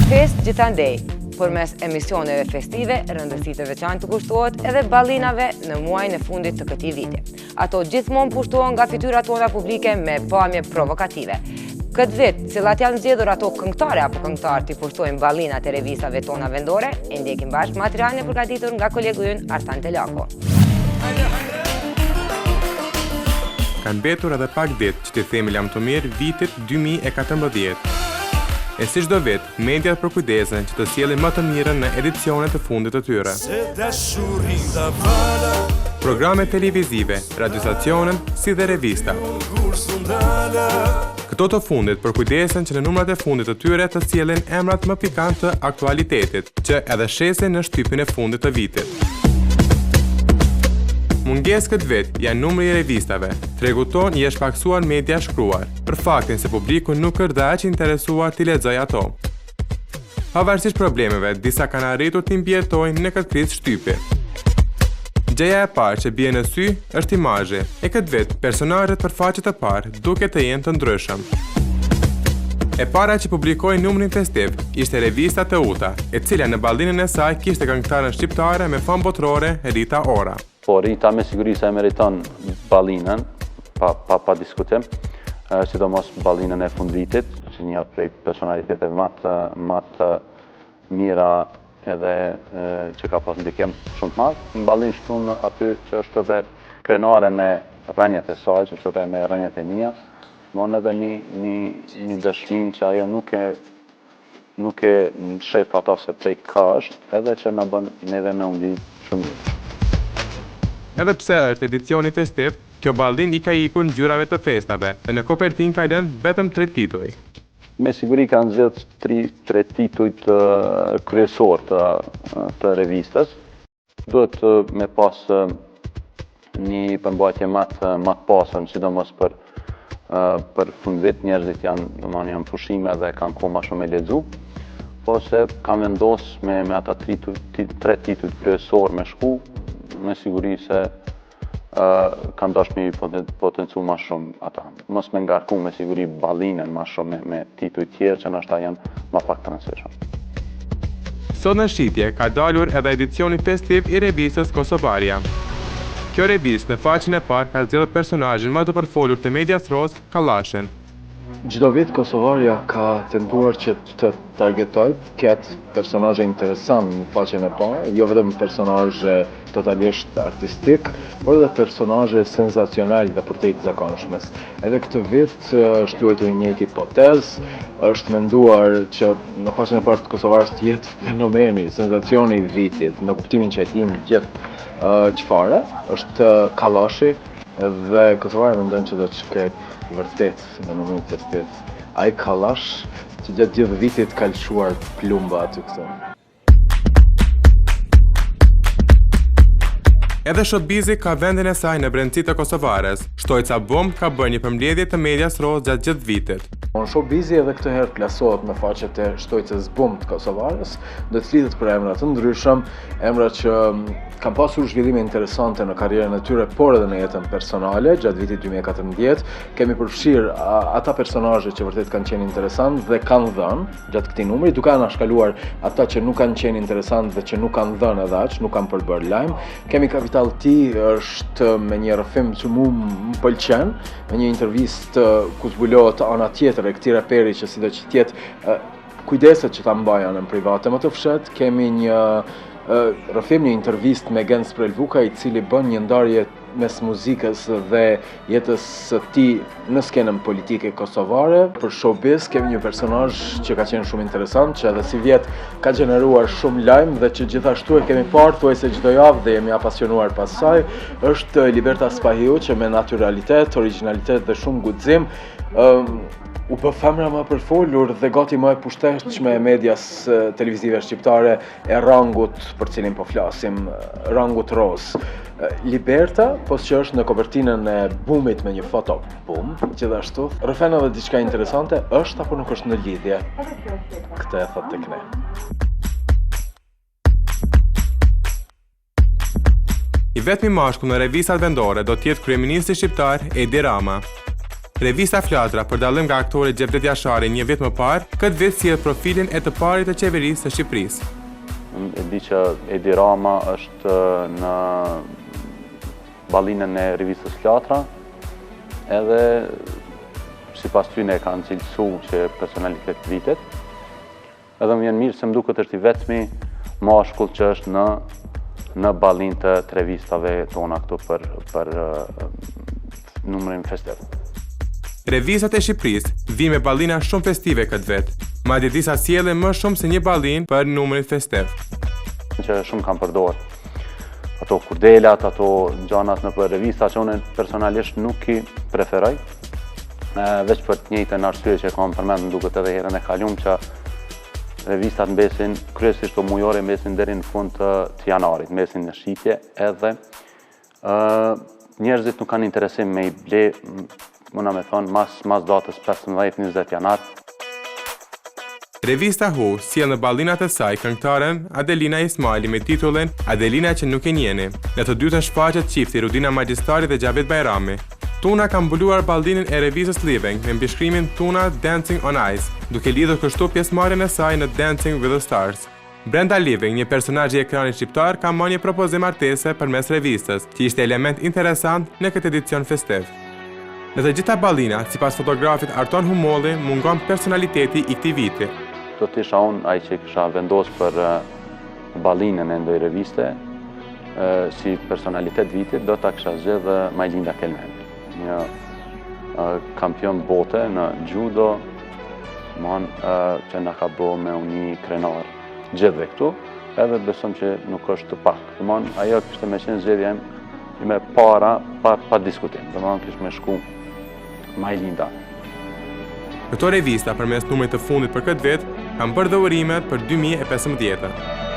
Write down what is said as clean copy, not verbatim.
Festë gjithandej, përmes emisioneve festive, rëndësi të veçantë u kushtohet edhe ballinave në muajin e fundit të këtij viti. Ato gjithmonë pushtohen nga fytyrat tona publike me pamje provokative. Këtë vit, cilat janë zgjedhur ato këngëtare apo këngëtarë t'i pushtojnë ballinat e revistave tona vendore, e ndjekim bashkë materialin e përgatitur nga kolegu ynë Artan Telako. Kanë mbetur edhe pak ditë që t'i themi lamtumirë vitit 2014. E si çdo vit, mediat përkujdesen që të sjellin më të mirën në edicionet e fundit të tyre. Programet televizive, radiostacionet, si dhe revistat. Këto të fundit përkujdesen që në numrat e fundit të tyre të sjellin emrat më pikant të aktualitetit, që edhe shesin në shtypin e fundit të vitit. Mungesë këtë vit janë numri i revistave. Tregut tonë i është pakësuar media e shkruar, për faktin se publiku nuk është dhe aq i interesuar t'i lexojë ato. Pavarësisht problemeve, disa kanë arritur t'i mbijetojnë në këtë krizë shtypi. Gjëja e parë që bie në sy është imazhi. E këtë vit, personazhet për faqe të parë duket të jenë të ndryshëm. E para që publikoi numrin festiv ishte revista Teuta, e cila në ballinën e saj kishte këngëtaren shqiptare me famë botërore Rita Ora. Po Rita me siguri se e meriton ballinën, pa, pa, pa diskutim, sidomos ballinën e fundvitit, si një prej personaliteteve ma të, ma të mira edhe që ka pas ndikim shumë të madh. Në ballinë shkruan aty që është edhe krenare me rrënjët e saj, që është edhe me rrënjët e mia, bon edhe një, një, një dëshmi që ajo nuk e nuk e mshef ata se prej ka është, edhe që na bën neve me u ndi shumë mirë. Edhe pse është edicioni festiv, kjo ballinë i ka ikur ngjyrave të festave dhe në kopertinë ka lënë vetëm tre tituj. Me siguri kanë zgjedh tri, tre titujt kryesorë të, të revistës. Duhet me pas një përmbajtje ma të, ma të pasur, sidomos për, për fundvit, njerëzit janë, domethënë, janë pushime dhe kanë kohë ma shumë me lexu. Po se kanë vendos me, me ata tri, tre titujt kryesorë me shku, me siguri se kanë dashtë me i potencu ma shumë ata. Mos me ngarku me siguri ballinën ma shumë me, me tituj tjerë që ndoshta janë ma pak të rëndësishëm. Sot në shitje ka dalur edhe edicioni festiv i revistës Kosovarja. Kjo revistë në faqen e parë ka zgjedhur personazhin më të përfolur të medias rozë, Kallashin. Çdo vit Kosovarja ka tentuar që të targetojë, të ketë personazhe interesant në faqen e parë, jo vetëm personazhe totalisht artistik, por edhe personazhe senzacional dhe përtej të zakonshmes. Edhe këtë vit është luajtur i njëjti potez, është menduar që në faqen e parë të Kosovares të jetë fenomeni, senzacioni i vitit, në kuptimin që e dimë gjithë çfarë, është Kallashi dhe Kosovarja mendon që do të shkojë Vërtet, në numrin festiv. Ai kallash që gjatë gjithë vitit ka lëshuar plumba aty këtu. Edhe showbizi ka vendin e saj në brendësi të Kosovares. Shtojca Bum ka bërë një përmbledhje të medias rozë gjatë gjithë vitit. Showbizi edhe këtë herë plasohet në faqet e Shtojcës Bum të Kosovares, do të flitet për emra të ndryshëm, emra që kanë pasur zhvillime interesante në karrierën e tyre, por edhe në jetën personale gjatë vitit 2014. Kemi përfshirë ata personazhe që vërtet kanë qenë interesant dhe kanë dhënë gjatë këtij numri, duke anashkaluar ata që nuk kanë qenë interesant dhe që nuk kanë dhënë edhe aq, nuk kanë përbërë lajm. Kemi Kapital T, është me një rrëfim që mu më pëlqen, me një intervistë ku zbulohet ana tjetër e këtij reperi që sido që të jetë kujdeset që ta mbajë anën private më të fshehtë, kemi një rrëfim një intervistë me Genc Prelvukaj, i cili bën një ndarje mes muzikës dhe jetës së tij në skenën politike kosovare. Për showbiz kemi një personazh që ka qenë shumë interesant, që edhe sivjet ka gjeneruar shumë lajm dhe që gjithashtu e kemi parë thuajse çdo javë dhe jemi apasionuar pas saj, është Liberta Spahiu që me natyralitet, originalitet dhe shumë guxim U bë femra më e përfolur dhe gati më e pushtetshme e medias televizive shqiptare e rangut për cilin po flasim, rangut rozë. Liberta, pos që është në kopertinën e Bumit me një foto bum, gjithashtu, rrëfen edhe diçka interesante, është apo nuk është në lidhje? Këtë e thotë tek ne. I vetmi mashkull në revistat vendore do të jetë kryeministri shqiptar Edi Rama. Revista Flatra, për dallim nga aktori Xhevdet Jashari një vit më parë, këtë vit sjell profilin e të parit të qeverisë së Shqipërisë. Unë e di që Edi Rama është në ballinën e revistës Flatra, edhe sipas tyne e kanë cilësu që personalitet të vitit. Edhe më vjen mirë se më duket është i vetmi mashkull që është në në ballinë të të revistave tona këtu për për numrin festiv. Revistat e Shqipërisë vijnë me ballina shumë festive këtë vit. Madje disa sjellin më shumë se një ballinë për numrin festiv. Që shumë kanë përdorë ato kurdelat, ato gjanat nëpër revista që unë personalisht nuk i preferoj. Veç për të njëjtën arsye që kam përmend më duket edhe herën e kalum që revistat mbesin kryesisht të mujore mbesin deri në fund të, të janarit, mbesin në shitje edhe ë njerëzit nuk kanë interesim me i ble, muna me thonë, mas, mas datës 15-20 janar. Revista Who sjell në ballinat e saj këngëtaren Adelina Ismajli me titullin Adelina që nuk e njihni. Në të dytën shfaqet çifti Rudina Magjistari dhe Xhavit Bajrami. Tuna ka mbuluar ballinën e revistës Living me mbishkrimin Tuna Dancing on Ice, duke lidhur kështu pjesëmarrjen e saj në Dancing with the Stars. Brenda Living, një personazh i ekranit shqiptar ka marrë një propozim martese përmes revistës, që ishte element interesant në këtë edicion festiv. Në të gjitha ballinat, sipas fotografit Arton Humolli, mungon personaliteti i këtij viti. Do të isha unë ai që kisha vendosë për ballinën e ndoj reviste, si personalitet vitit, do ta kisha zgjedhë Majlinda Kelmendi, një kampion bote në judo, mon, që na ka bo me u ni krenar gjithve këtu, edhe besom që nuk është të pak. Domthon, ajo kishte me qenë zgjedhja ime para, pa, pa diskutim. Domthon, kishte me shku Majlinda. Këto revista përmes numrit të fundit për këtë vit kanë bërë dhe urimet për 2015.